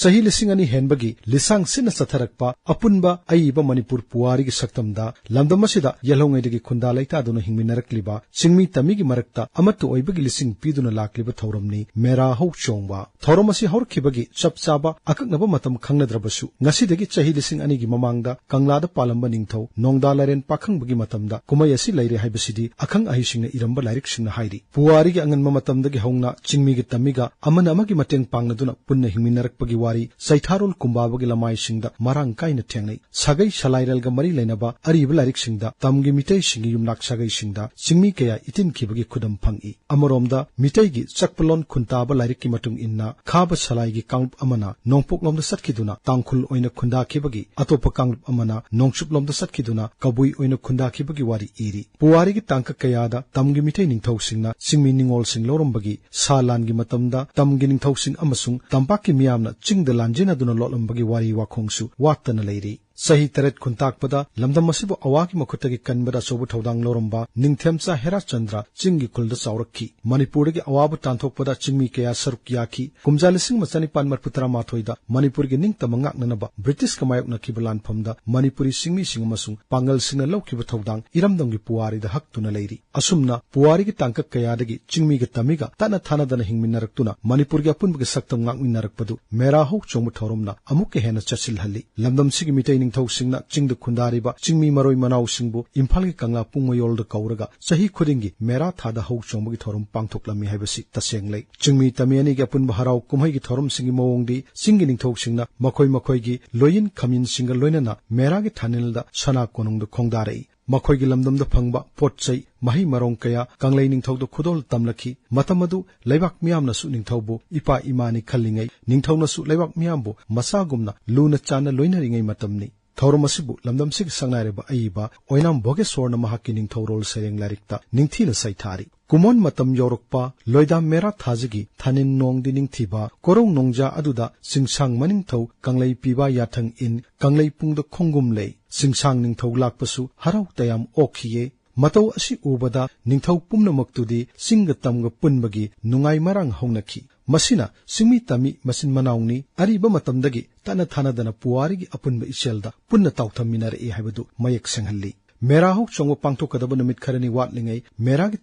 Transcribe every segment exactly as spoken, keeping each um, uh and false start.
ꯆꯍꯤ ꯂꯤꯁꯤꯡ ꯑꯅꯤ ꯍꯦꯟꯕꯒꯤ ꯂꯤꯁꯥꯡ ꯁꯤꯠꯅ ꯆꯠꯊꯔꯛꯄ ꯑꯄꯨꯟꯕ ꯑꯏꯕ ꯃꯅꯤꯄꯨꯔ ꯄꯨꯋꯥꯔꯤꯒꯤ ꯁꯛꯇꯝꯗ ꯂꯝꯗꯝ ꯑꯁꯤꯗ ꯌꯦꯜꯍꯧꯉꯩꯗꯒꯤ ꯈꯨꯟꯗꯥ ꯂꯩꯇꯥꯗꯨꯅ ꯍꯤꯡꯃꯤꯟꯅꯔꯛꯂꯤꯕ ꯆꯤꯡꯃꯤ ꯇꯝꯃꯤꯒꯤ ꯃꯔꯛꯇ ꯑꯃꯠꯇ ꯑꯣꯏꯕꯒꯤ ꯂꯤꯁꯤꯡ ꯄꯤꯗꯨꯅ ꯂꯥꯛꯂꯤꯕ ꯊꯧꯔꯝꯅꯤ ꯃꯦꯔꯥ ꯍꯧ ꯆꯣꯡꯕ꯫ ꯊꯧꯔꯝ ꯑꯁꯤ ꯍꯧꯔꯛꯈꯤꯕꯒꯤ ꯆꯞ ꯆꯥꯕ ꯑꯀꯛꯅꯕ ꯃꯇꯝ ꯈꯪꯅꯗ꯭ꯔꯕꯁꯨ, ꯉꯁꯤꯗꯒꯤ ꯆꯍꯤ ꯂꯤꯁꯤꯡ ꯑꯅꯤꯒꯤ ꯃꯃꯥꯡꯗ ꯀꯪꯂꯥꯗ ꯄꯥꯜꯂꯝꯕ ꯅꯤꯡꯊꯧ ꯅꯣꯡꯗꯥ ꯂꯥꯏꯔꯦꯟ ꯄꯥꯈꯪꯕꯒꯤ ꯃꯇꯝꯗ ꯀꯨꯝꯍꯩ ꯑꯁꯤ ꯂꯩꯔꯦ ꯍꯥꯏꯕꯁꯤꯗꯤ ꯑꯈꯪ ꯑꯍꯩꯁꯤꯡꯅ ꯏꯔꯝꯕ ꯂꯥꯏꯔꯤꯛꯁꯤꯡꯅ ꯍꯥꯏꯔꯤ꯫ ꯄꯨꯋꯥꯔꯤꯒꯤ ꯑꯉꯟꯕ ꯃꯇꯝꯗꯒꯤ ꯍꯧꯅ ꯆꯤꯡꯃꯤꯒ ꯇꯝꯃꯤꯒ ꯑꯃꯅ ꯑꯃꯒꯤ ꯃꯇꯦꯡ ꯄꯥꯡꯅꯗꯨꯅ ꯄꯨꯟꯅ ꯍꯤꯡꯃꯤꯟꯅꯔꯛꯄꯒꯤ ꯋꯥꯔꯤ ꯆꯩꯊꯥꯔꯣꯜ ꯀꯨꯝꯕꯥꯕꯒꯤ ꯂꯃꯥꯏꯁꯤꯡꯗ ꯃꯔꯥꯡ ꯀꯥꯏꯅ ꯊꯦꯡꯅꯩ꯫ ꯁꯥꯒꯩ ꯁꯂꯥꯏꯔꯦꯜꯒ ꯃꯔꯤ ꯂꯩꯅꯕ ꯑꯔꯤꯕ ꯂꯥꯏꯔꯤꯛꯁꯤꯡꯗ ꯇꯝꯒꯤ ꯃꯤꯇꯩꯁꯤꯡꯒꯤ ꯌꯨꯝꯅꯥꯛ ꯁꯥꯒꯩꯁꯤꯡꯗ ꯆꯤꯡꯃꯤ ꯀꯌꯥ ꯏꯇꯤꯟꯈꯤꯕꯒꯤ ꯈꯨꯗꯝ ꯐꯪꯏ꯫ ꯑꯃꯔꯣꯝꯗ ꯃꯤꯇꯩꯒꯤ ꯆꯛꯄꯂꯣꯟ ꯈꯨꯟꯇꯥꯕ ꯂꯥꯏꯔꯤꯛꯀꯤ ꯃꯇꯨꯡ ꯏꯟꯅ ꯈꯥꯕ ꯁꯂꯥꯏꯒꯤ ꯀꯥꯡꯂꯨꯞ ꯑꯃꯅ ꯅꯣꯡꯄꯣꯛꯂꯣꯝꯗ ꯆꯠꯈꯤꯗꯨꯅ ꯇꯥꯡꯈꯨꯜ ꯑꯣꯏꯅ ꯈꯨꯟꯗꯥꯈꯤꯕꯒꯤ, ꯑꯇꯣꯞꯄ ꯀꯥꯡꯂꯨꯞ ꯑꯃꯅ ꯅꯣꯡꯆꯨꯞꯂꯣꯝꯗ ꯆꯠꯈꯤꯗꯨꯅ ꯀꯕꯨꯏ ꯑꯣꯏꯅ ꯈꯨꯟꯗꯥꯈꯤꯕꯒꯤ ꯋꯥꯔꯤ ꯏꯔꯤ꯫ ꯄꯨꯋꯥꯔꯤꯒꯤ ꯇꯥꯡꯀꯛ ꯀꯌꯥꯗ ꯇꯝꯒꯤ ꯃꯤꯇꯩ ꯅꯤꯡꯊꯧꯁꯤꯡꯅ ꯆꯤꯡꯃꯤ ꯅꯤꯡꯉꯣꯜꯁꯤꯡ ꯂꯧꯔꯝꯕꯒꯤ ꯁꯥ ꯂꯥꯟꯒꯤ ꯃꯇꯝꯗ ꯇꯝꯒꯤ ꯅꯤꯡꯊꯧꯁꯤꯡ ꯑꯃꯁꯨꯡ ꯇꯝꯄꯥꯛꯀꯤ ꯃꯤꯌꯥꯝꯅ ꯆꯤꯡꯗ ꯂꯥꯟꯖꯦꯟꯅꯗꯨꯅ ꯂꯣꯠꯂꯝꯕꯒꯤ ꯋꯥꯔꯤ ꯋꯥꯈꯣꯡꯁꯨ ꯋꯥꯠꯇꯅ ꯂꯩꯔꯤ꯫ ꯆꯍꯤ ꯇꯔꯦꯠ ꯈꯨꯟꯇꯥꯛꯄꯗ ꯂꯝꯗꯝ ꯑꯁꯤꯕꯨ ꯑꯋꯥꯒꯤ ꯃꯈꯨꯠꯇꯒꯤ ꯀꯟꯕꯗ ꯑꯆꯧꯕ ꯊꯧꯗꯥꯡ ꯂꯧꯔꯝꯕ ꯅꯤꯡꯊꯦꯝꯆꯥ ꯍꯦꯔꯥꯆꯟꯗ꯭ꯔ ꯆꯤꯡꯒꯤ ꯈꯨꯜꯗ ꯆꯥꯎꯔꯛꯈꯤ꯫ ꯃꯅꯤꯄꯨꯔꯗꯒꯤ ꯑꯋꯥꯕ ꯇꯥꯟꯊꯣꯛꯄꯗ ꯆꯤꯡꯃꯤ ꯀꯌꯥ ꯁꯔꯨꯛ ꯌꯥꯈꯤ꯫ ꯀꯨꯝꯖꯥ ꯂꯤꯁꯤꯡ ꯑꯃ ꯆꯅꯤꯄꯥꯟ ꯃꯔꯤꯐꯨ ꯇꯔꯥꯃꯥꯊꯣꯏꯗ ꯃꯅꯤꯄꯨꯔꯒꯤ ꯅꯤꯡꯇꯝꯕ ꯉꯥꯛꯅꯅꯕ ꯕ꯭ꯔꯤꯇꯤꯁꯀ ꯃꯥꯌꯣꯛꯅꯈꯤꯕ ꯂꯥꯟꯐꯝꯗ ꯃꯅꯤꯄꯨꯔꯤ ꯆꯤꯡꯃꯤꯁꯤꯡ ꯑꯃꯁꯨꯡ ꯄꯥꯡꯒꯜꯁꯤꯡꯅ ꯂꯧꯈꯤꯕ ꯊꯧꯗꯥꯡ ꯏꯔꯝꯗꯝꯒꯤ ꯄꯨꯋꯥꯔꯤꯗ ꯍꯛꯇꯨꯅ ꯂꯩꯔꯤ꯫ ꯑꯁꯨꯝꯅ ꯄꯨꯋꯥꯔꯤꯒꯤ ꯇꯥꯡꯀꯛ ꯀꯌꯥꯗꯒꯤ ꯆꯤꯡꯃꯤꯒ ꯇꯝꯃꯤꯒ ꯇꯠꯅ ꯊꯥꯅꯗꯅ ꯍꯤꯡꯃꯤꯟꯅꯔꯛꯇꯨꯅ ꯃꯅꯤꯄꯨꯔꯒꯤ ꯑꯄꯨꯟꯕꯒꯤ ꯁꯛꯇꯝ ꯉꯥꯛꯃꯤꯟꯅꯔꯛꯄꯗꯨ ꯃꯦꯔꯥ ꯍꯧ ꯆꯣꯡꯕ ꯊꯧꯔꯝꯅ ꯑꯃꯨꯛꯀ ꯍꯦꯟꯅ ꯆꯠꯁꯤꯜꯍꯜꯂꯤ꯫ ꯂꯝꯗꯝꯁꯤꯒꯤ ꯃꯤꯇꯩ ꯅꯤꯡꯊꯧꯁꯤꯡꯅ ꯆꯤꯡꯗ ꯈꯨꯟꯗꯥꯔꯤꯕ ꯆꯤꯡꯃꯤ ꯃꯔꯣꯏ ꯃꯅꯥꯎꯁꯤꯡꯕꯨ ꯏꯝꯐꯥꯜꯒꯤ ꯀꯪꯂꯥ ꯄꯨꯡ ꯃꯌꯣꯜꯗ ꯀꯧꯔꯒ ꯆꯍꯤ ꯈꯨꯗꯤꯡꯒꯤ ꯃꯦꯔꯥ ꯊꯥꯗ ꯍꯧ ꯆꯣꯡꯕꯒꯤ ꯊꯧꯔꯝ ꯄꯥꯡꯊꯣꯛꯂꯝꯃꯤ ꯍꯥꯏꯕꯁꯤ ꯇꯁꯦꯡ ꯂꯩ꯫ ꯆꯤꯡꯃꯤ ꯇꯝꯃꯤ ꯑꯅꯤꯒꯤ ꯑꯄꯨꯟꯕ ꯍꯔꯥꯎ ꯀꯨꯝꯍꯩꯒꯤ ꯊꯧꯔꯝꯁꯤꯡꯒꯤ ꯃꯑꯣꯡꯗꯤ ꯆꯤꯡꯒꯤ ꯅꯤꯡꯊꯧꯁꯤꯡꯅ ꯃꯈꯣꯏ ꯃꯈꯣꯏꯒꯤ ꯂꯣꯏꯌꯤꯟ ꯈꯝꯌꯤꯟꯁꯤꯡꯒ ꯂꯣꯏꯅꯅ ꯃꯦꯔꯥꯒꯤ ꯊꯥꯅꯤꯜꯗ ꯁꯅꯥ ꯀꯣꯅꯨꯡꯗ ꯈꯣꯡꯗꯥꯔꯛꯏ꯫ ꯃꯈꯣꯏꯒꯤ ꯂꯝꯗꯝꯗ ꯐꯪꯕ ꯄꯣꯠ ꯆꯩ, ꯃꯍꯩ ꯃꯔꯣꯡ ꯀꯌꯥ ꯀꯪꯂꯩ ꯅꯤꯡꯊꯧꯗ ꯈꯨꯗꯣꯜ ꯇꯝꯂꯛꯈꯤ꯫ ꯃꯇꯝ ꯑꯗꯨ ꯂꯩꯕꯥꯛ ꯃꯤꯌꯥꯝꯅꯁꯨ ꯅꯤꯡꯊꯧꯕꯨ ꯏꯄꯥ ꯏꯃꯥꯅꯤ ꯈꯜꯂꯤꯉꯩ, ꯅꯤꯡꯊꯧꯅꯁꯨ ꯂꯩꯕꯥꯛ ꯃꯤꯌꯥꯝꯕꯨ ꯃꯆꯥꯒꯨꯝꯅ ꯂꯨꯅ ꯆꯥꯟꯅ ꯂꯣꯏꯅꯔꯤꯉꯩ ꯃꯇꯝꯅꯤ꯫ ꯊꯧꯔꯝ ꯑꯁꯤꯕꯨ ꯂꯝꯗꯝꯁꯤꯒꯤ ꯁꯛꯅꯥꯏꯔꯕ ꯑꯏꯕ ꯑꯣꯏꯅꯥꯝ ꯚꯣꯒꯦꯁꯣꯔꯅ ꯃꯍꯥꯛꯀꯤ ꯅꯤꯡꯊꯧꯔꯣꯜ ꯁꯩꯔꯦꯡ ꯂꯥꯏꯔꯤꯛꯇ ꯅꯤꯡꯊꯤꯅ ꯁꯩꯊꯥꯔꯤ꯫ ꯀꯨꯝꯑꯣꯟ ꯃꯇꯝ ꯌꯧꯔꯛꯄ, ꯂꯣꯏꯗꯥꯝ ꯃꯦꯔꯥ ꯊꯥꯖꯒꯤ ꯊꯥꯅꯤꯟ ꯅꯣꯡꯗꯤ ꯅꯤꯡꯊꯤꯕ, ꯀꯣꯔꯧ ꯅꯣꯡꯖꯥ ꯑꯗꯨꯗ ꯆꯤꯡꯁꯥꯡ ꯃꯅꯤꯡꯊꯧ ꯀꯪꯂꯩ ꯄꯤꯕ ꯌꯥꯊꯪ ꯏꯟ, ꯀꯪꯂꯩ ꯄꯨꯡꯗ ꯈꯣꯡꯒꯨꯝ ꯂꯩ꯫ ꯆꯤꯡꯁꯥꯡ ꯅꯤꯡꯊꯧ ꯂꯥꯛꯄꯁꯨ ꯍꯔꯥꯎ ꯇꯌꯥꯝ ꯑꯣꯛꯈꯤꯌꯦ꯫ ꯃꯇꯧ ꯑꯁꯤ ꯎꯕꯗ ꯅꯤꯡꯊꯧ ꯄꯨꯝꯅꯃꯛꯇꯨꯗꯤ ꯆꯤꯡꯒ ꯇꯝꯒ ꯄꯨꯟꯕꯒꯤ ꯅꯨꯡꯉꯥꯏ ꯃꯔꯥꯡ ꯍꯧꯅꯈꯤ꯫ ꯃꯁꯤꯅ ꯆꯤꯡꯃꯤ ꯇꯝꯃꯤ ꯃꯆꯤꯟ ꯃꯅꯥꯎꯅꯤ, ꯑꯔꯤꯕ ꯃꯇꯝꯗꯒꯤ ꯇꯠꯅ ꯊꯥꯅꯗꯅ ꯄꯨꯋꯥꯔꯤꯒꯤ ꯑꯄꯨꯟꯕ ꯏꯆꯦꯜꯗ ꯄꯨꯟꯅ ꯇꯥꯎꯊꯝꯃꯤꯟꯅꯔꯛꯏ ꯍꯥꯏꯕꯗꯨ ꯃꯌꯦꯛ ꯁꯦꯡꯍꯜꯂꯤ꯫ ꯃꯦꯔꯥ ꯍꯧ ꯆꯣꯡꯕ ꯄꯥꯡꯊꯣꯛꯀꯗꯕ ꯅꯨꯃꯤꯠ ꯈꯔꯅꯤ ꯋꯥꯠꯂꯤꯉꯩ ꯃꯦꯔꯥꯒꯤ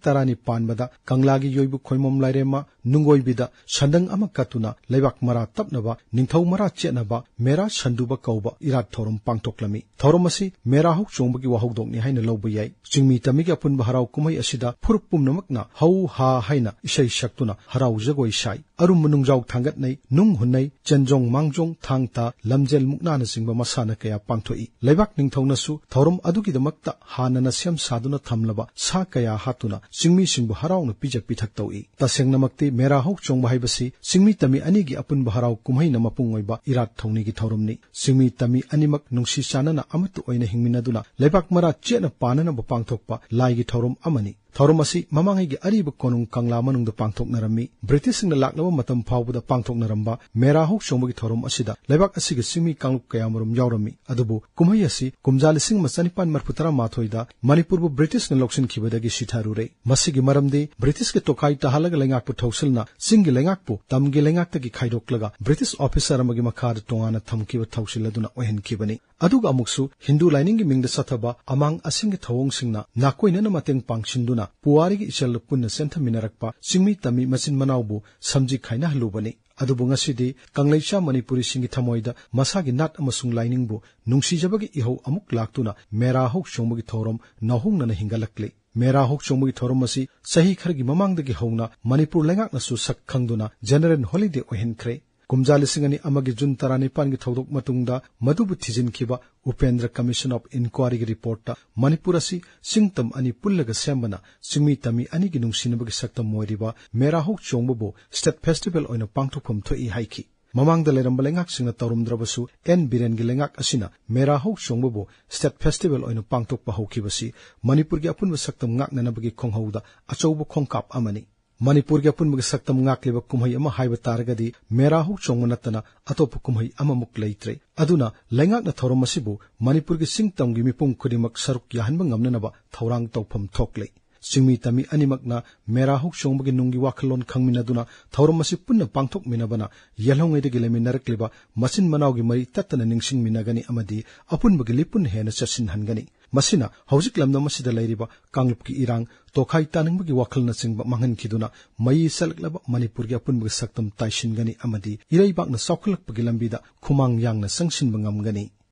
ꯇꯔꯥꯅꯤ ꯄꯥꯟꯕꯗ ꯀꯪꯂꯥꯒꯤ ꯌꯣꯏꯕꯨ ꯈꯣꯏꯃꯣꯝ ꯂꯥꯏꯔꯦꯝꯃ ꯅꯨꯡꯒꯣꯏꯕꯤꯗ ꯁꯟꯗꯪ ꯑꯃ ꯀꯠꯇꯨꯅ ꯂꯩꯕꯥꯛ ꯃꯔꯥ ꯇꯞꯅꯕ, ꯅꯤꯡꯊꯧ ꯃꯔꯥ ꯆꯦꯠꯅꯕ ꯃꯦꯔꯥ ꯁꯟꯗꯨꯕ ꯀꯧꯕ ꯏꯔꯥꯠ ꯊꯧꯔꯝ ꯄꯥꯡꯊꯣꯛꯂꯝꯃꯤ꯫ ꯊꯧꯔꯝ ꯑꯁꯤ ꯃꯦꯔꯥ ꯍꯧ ꯆꯣꯡꯕꯒꯤ ꯋꯥꯍꯧꯗꯣꯛꯅꯤ ꯍꯥꯏꯅ ꯂꯧꯕ ꯌꯥꯏ꯫ ꯆꯤꯡꯃꯤ ꯇꯝꯃꯤꯒꯤ ꯑꯄꯨꯟꯕ ꯍꯔꯥꯎ ꯀꯨꯝꯍꯩ ꯑꯁꯤꯗ ꯐꯨꯔꯨꯞ ꯄꯨꯝꯅꯃꯛꯅ ꯍꯧ ꯍꯥ ꯍꯥꯏꯅ ꯏꯁꯩ ꯁꯛꯇꯨꯅ ꯍꯔꯥꯎ ꯖꯒꯣꯏ ꯁꯥꯏ꯫ ꯑꯔꯨꯝꯕ ꯅꯨꯡꯖꯥꯎ ꯊꯥꯡꯒꯠꯅꯩ, ꯅꯨꯡ ꯍꯨꯟꯅꯩ, ꯆꯦꯟꯖꯣꯡ ꯃꯥꯡꯖꯣꯡ, ꯊꯥꯡ ꯇꯥ, ꯂꯝꯖꯦꯜ ꯃꯨꯛꯅꯥꯅꯆꯤꯡꯕ ꯃꯁꯥꯟꯅ ꯀꯌꯥ ꯄꯥꯡꯊꯣꯛꯏ꯫ ꯂꯩꯕꯥꯛ ꯅꯤꯡꯊꯧꯅꯁꯨ ꯊꯧꯔꯝ ꯑꯗꯨꯒꯤꯗꯃꯛꯇ ꯍꯥꯟꯅꯅ ꯁꯦꯝ ꯁꯥꯗꯨꯅ ꯊꯝꯂꯕ ꯁꯥ ꯀꯌꯥ ꯍꯥꯠꯇꯨꯅ ꯆꯤꯡꯃꯤꯁꯤꯡꯕꯨ ꯍꯔꯥꯎꯅ ꯄꯤꯖ ꯄꯤꯊꯛ ꯇꯧꯏ꯫ ꯇꯁꯦꯡꯅꯃꯛꯇꯤ ꯃꯦꯔꯥ ꯍꯧ ꯆꯣꯡꯕ ꯍꯥꯏꯕꯁꯤ ꯆꯤꯡꯃꯤ ꯇꯝꯃꯤ ꯑꯅꯤꯒꯤ ꯑꯄꯨꯟꯕ ꯍꯔꯥꯎ ꯀꯨꯝꯍꯩꯅ ꯃꯄꯨꯡ ꯑꯣꯏꯕ ꯏꯔꯥꯠ ꯊꯧꯅꯤꯒꯤ ꯊꯧꯔꯝꯅꯤ꯫ ꯆꯤꯡꯃꯤ ꯇꯝꯃꯤ ꯑꯅꯤꯃꯛ ꯅꯨꯡꯁꯤ ꯆꯥꯟꯅꯅ ꯑꯃꯠꯇ ꯑꯣꯏꯅ ꯍꯤꯡꯃꯤꯟꯅꯗꯨꯅ ꯂꯩꯕꯥꯛ ꯃꯔꯥ ꯆꯦꯠꯅ ꯄꯥꯟꯅꯅꯕ ꯄꯥꯡꯊꯣꯛꯄ ꯂꯥꯏꯒꯤ ꯊꯧꯔꯝ ꯑꯃꯅꯤ꯫ ꯊꯧꯔꯝ ꯑꯁꯤ ꯃꯃꯥꯡꯉꯩꯒꯤ ꯑꯔꯤꯕ ꯀꯣꯅꯨꯡ ꯀꯪꯂꯥ ꯃꯅꯨꯡꯗ ꯄꯥꯡꯊꯣꯛꯅꯔꯝꯃꯤ꯫ ꯕ꯭ꯔꯤꯇꯤꯁꯁꯤꯡꯅ ꯂꯥꯛꯂꯕ ꯃꯇꯝ ꯐꯥꯎꯕꯗ ꯄꯥꯡꯊꯣꯛꯅꯔꯝꯕ ꯃꯦꯔꯥ ꯍꯧ ꯆꯣꯡꯕꯒꯤ ꯊꯧꯔꯝ ꯑꯁꯤꯗ ꯂꯩꯕꯥꯛ ꯑꯁꯤꯒꯤ ꯆꯤꯡꯃꯤ ꯀꯥꯡꯂꯨꯞ ꯀꯌꯥꯃꯔꯨꯝ ꯌꯥꯎꯔꯝꯃꯤ꯫ ꯑꯗꯨꯕꯨ ꯀꯨꯝꯍꯩ ꯑꯁꯤ ꯀꯨꯝꯖꯥ ꯂꯤꯁꯤꯡ ꯑꯃ ꯆꯅꯤꯄꯥꯟ ꯃꯔꯤꯐꯨ ꯇꯔꯥ ꯃꯥꯊꯣꯏꯗ ꯃꯅꯤꯄꯨꯔꯕꯨ ꯕ꯭ꯔꯤꯇꯤꯁꯅ ꯂꯧꯁꯤꯟꯈꯤꯕꯗꯒꯤ ꯁꯤꯊꯔꯨꯔꯦ꯫ ꯃꯁꯤꯒꯤ ꯃꯔꯝꯗꯤ ꯕ꯭ꯔꯤꯇꯤꯁꯀꯤ ꯇꯣꯈꯥꯏ ꯇꯥꯍꯜꯂꯒ ꯂꯩꯉꯥꯛꯄꯨ ꯊꯧꯁꯤꯜꯅ ꯆꯤꯡꯒꯤ ꯂꯩꯉꯥꯛꯄꯨ ꯇꯝꯒꯤ ꯂꯩꯉꯥꯛꯇꯒꯤ ꯈꯥꯏꯗꯣꯛꯂꯒ ꯕ꯭ꯔꯤꯇꯤꯁ ꯑꯣꯐꯤꯁꯔ ꯑꯃꯒꯤ ꯃꯈꯥꯗ ꯇꯣꯉꯥꯟꯅ ꯊꯝꯈꯤꯕ ꯊꯧꯁꯤꯜ ꯑꯗꯨꯅ ꯑꯣꯏꯍꯟꯈꯤꯕꯅꯤ꯫ ꯑꯗꯨꯒ ꯑꯃꯨꯛꯁꯨ ꯍꯤꯟꯗꯨ ꯂꯥꯏꯅꯤꯡꯒꯤ ꯃꯤꯡꯗ ꯆꯠꯊꯕ ꯑꯃꯥꯡ ꯑꯁꯤꯡꯒꯤ ꯊꯧꯑꯣꯡꯁꯤꯡꯅ ꯅꯥꯀꯣꯏꯅꯅ ꯃꯇꯦꯡ ꯄꯥꯡꯁꯤꯟꯗꯨꯅ ꯄꯨꯋꯥꯔꯤꯒꯤ ꯏꯆꯦꯜꯗ ꯄꯨꯟꯅ ꯆꯦꯟꯊꯃꯤꯟꯅꯔꯛꯄ ꯆꯤꯡꯃꯤ ꯇꯝꯃꯤ ꯃꯆꯤꯟ ꯃꯅꯥꯎꯕꯨ ꯁꯝꯖꯤ ꯈꯥꯏꯅꯍꯜꯂꯨꯕꯅꯤ꯫ ꯑꯗꯨꯕꯨ ꯉꯁꯤꯗꯤ ꯀꯪꯂꯩꯆꯥ ꯃꯅꯤꯄꯨꯔꯤꯁꯤꯡꯒꯤ ꯊꯃꯣꯏꯗ ꯃꯁꯥꯒꯤ ꯅꯥꯠ ꯑꯃꯁꯨꯡ ꯂꯥꯏꯅꯤꯡꯕꯨ ꯅꯨꯡꯁꯤꯖꯕꯒꯤ ꯏꯍꯧ ꯑꯃꯨꯛ ꯂꯥꯛꯇꯨꯅ ꯃꯦꯔꯥ ꯍꯧ ꯆꯣꯡꯕꯒꯤ ꯊꯧꯔꯝ ꯅꯧꯍꯧꯅꯅ ꯍꯤꯡꯒꯠꯂꯛꯂꯤ꯫ ꯃꯦꯔꯥ ꯍꯧ ꯆꯣꯡꯕꯒꯤ ꯊꯧꯔꯝ ꯑꯁꯤ ꯆꯍꯤ ꯈꯔꯒꯤ ꯃꯃꯥꯡꯗꯒꯤ ꯍꯧꯅ ꯃꯅꯤꯄꯨꯔ ꯂꯩꯉꯥꯛꯅꯁꯨ ꯁꯛ ꯈꯪꯗꯨꯅ ꯖꯦꯅꯔꯦꯜ ꯍꯣꯂꯤꯗꯦ ꯑꯣꯏꯍꯟꯈ꯭ꯔꯦ꯫ ꯀꯨꯝꯖꯥ ꯂꯤꯁꯤꯡ ꯑꯅꯤ ꯑꯃꯒꯤ ꯖꯨꯟ ꯇꯔꯥꯅꯤꯄꯥꯟꯒꯤ ꯊꯧꯗꯣꯛ ꯃꯇꯨꯡꯗ ꯃꯗꯨꯕꯨ ꯊꯤꯖꯤꯟꯈꯤꯕ ꯎꯄꯦꯟꯗ꯭ꯔ ꯀꯃꯤꯁꯟ ꯑꯣꯐ ꯏꯟꯀ꯭ꯋꯥꯔꯤꯒꯤ ꯔꯤꯄꯣꯔꯠꯇ ꯃꯅꯤꯄꯨꯔ ꯑꯁꯤ ꯆꯤꯡꯇꯝ ꯑꯅꯤ ꯄꯨꯜꯂꯒ ꯁꯦꯝꯕꯅ ꯆꯤꯡꯃꯤ ꯇꯝꯃꯤ ꯑꯅꯤꯒꯤ ꯅꯨꯡꯁꯤꯅꯕꯒꯤ ꯁꯛꯇꯝ ꯑꯣꯏꯔꯤꯕ ꯃꯦꯔꯥ ꯍꯧ ꯆꯣꯡꯕꯕꯨ ꯁ꯭ꯇꯦꯠ ꯐꯦꯁꯇꯤꯚꯦꯜ ꯑꯣꯏꯅ ꯄꯥꯡꯊꯣꯛꯐꯝ ꯊꯣꯛꯏ ꯍꯥꯏꯈꯤ꯫ ꯃꯃꯥꯡꯗ ꯂꯩꯔꯝꯕ ꯂꯩꯉꯥꯛꯁꯤꯡꯅ ꯇꯧꯔꯝꯗ꯭ꯔꯕꯁꯨ ꯑꯦꯟ ꯕꯤꯔꯦꯟꯒꯤ ꯂꯩꯉꯥꯛ ꯑꯁꯤꯅ ꯃꯦꯔꯥ ꯍꯧ ꯆꯣꯡꯕꯕꯨ ꯁ꯭ꯇꯦꯠ ꯐꯦꯁꯇꯤꯚꯦꯜ ꯑꯣꯏꯅ ꯄꯥꯡꯊꯣꯛꯄ ꯍꯧꯈꯤꯕꯁꯤ ꯃꯅꯤꯄꯨꯔꯒꯤ ꯑꯄꯨꯟꯕ ꯁꯛꯇꯝ ꯉꯥꯛꯅꯅꯕꯒꯤ ꯈꯣꯡꯍꯧꯗ ꯑꯆꯧꯕ ꯈꯣꯡꯀꯥꯞ ꯑꯃꯅꯤ꯫ ꯃꯅꯤꯄꯨꯔꯒꯤ ꯑꯄꯨꯟꯕꯒꯤ ꯁꯛꯇꯝ ꯉꯥꯛꯂꯤꯕ ꯀꯨꯝꯍꯩ ꯑꯃ ꯍꯥꯏꯕ ꯇꯥꯔꯒꯗꯤ ꯃꯦꯔꯥ ꯍꯧ ꯆꯣꯡꯕ ꯅꯠꯇꯅ ꯑꯇꯣꯞꯄ ꯀꯨꯝꯍꯩ ꯑꯃꯃꯨꯛ ꯂꯩꯇ꯭ꯔꯦ꯫ ꯑꯗꯨꯅ ꯂꯩꯉꯥꯛꯅ ꯊꯧꯔꯝ ꯑꯁꯤꯕꯨ ꯃꯅꯤꯄꯨꯔꯒꯤ ꯆꯤꯡꯇꯝꯒꯤ ꯃꯤꯄꯨꯝ ꯈꯨꯗꯤꯡꯃꯛ ꯁꯔꯨꯛ ꯌꯥꯍꯟꯕ ꯉꯝꯅꯅꯕ ꯊꯧꯔꯥꯡ ꯇꯧꯐꯝ ꯊꯣꯛꯂꯦ꯫ ꯆꯤꯡꯃꯤ ꯇꯝꯃꯤ ꯑꯅꯤꯃꯛꯅ ꯃꯦꯔꯥ ꯍꯧꯆꯣꯡꯕꯒꯤ ꯅꯨꯡꯒꯤ ꯋꯥꯈꯜꯂꯣꯟ ꯈꯪꯃꯤꯟꯅꯗꯨꯅ ꯊꯧꯔꯝ ꯑꯁꯤ ꯄꯨꯟꯅ ꯄꯥꯡꯊꯣꯛꯃꯤꯟꯅꯕꯅ ꯌꯦꯜꯍꯧꯉꯩꯗꯒꯤ ꯂꯩꯃꯤꯟꯅꯔꯛꯂꯤꯕ ꯃꯆꯤꯟ ꯃꯅꯥꯎꯒꯤ ꯃꯔꯤ ꯇꯠꯇꯅ ꯅꯤꯡꯁꯤꯡꯃꯤꯟꯅꯒꯅꯤ ꯑꯃꯗꯤ ꯑꯄꯨꯟꯕꯒꯤ ꯂꯤꯄꯨꯟ ꯍꯦꯟꯅ ꯆꯦꯠꯁꯤꯟꯍꯟꯒꯅꯤ꯫ ꯃꯁꯤꯅ ꯍꯧꯖꯤꯛ ꯂꯝꯗꯝ ꯑꯁꯤꯗ ꯂꯩꯔꯤꯕ ꯀꯥꯡꯂꯨꯞꯀꯤ ꯏꯔꯥꯡ, ꯇꯣꯈꯥꯏ ꯇꯥꯅꯤꯡꯕꯒꯤ ꯋꯥꯈꯜꯅꯆꯤꯡꯕ ꯃꯥꯡꯍꯟꯈꯤꯗꯨꯅ ꯃꯌꯤ ꯆꯠꯂꯛꯂꯕ ꯃꯅꯤꯄꯨꯔꯒꯤ ꯑꯄꯨꯟꯕꯒꯤ ꯁꯛꯇꯝ ꯇꯥꯏꯁꯤꯟꯒꯅꯤ ꯑꯃꯗꯤ ꯏꯔꯩꯕꯥꯛꯅ ꯆꯥꯎꯈꯠꯂꯛꯄꯒꯤ ꯂꯝꯕꯤꯗ ꯈꯨꯃꯥꯡ ꯌꯥꯡꯅ ꯆꯪꯁꯤꯟꯕ ꯉꯝꯒꯅꯤ꯫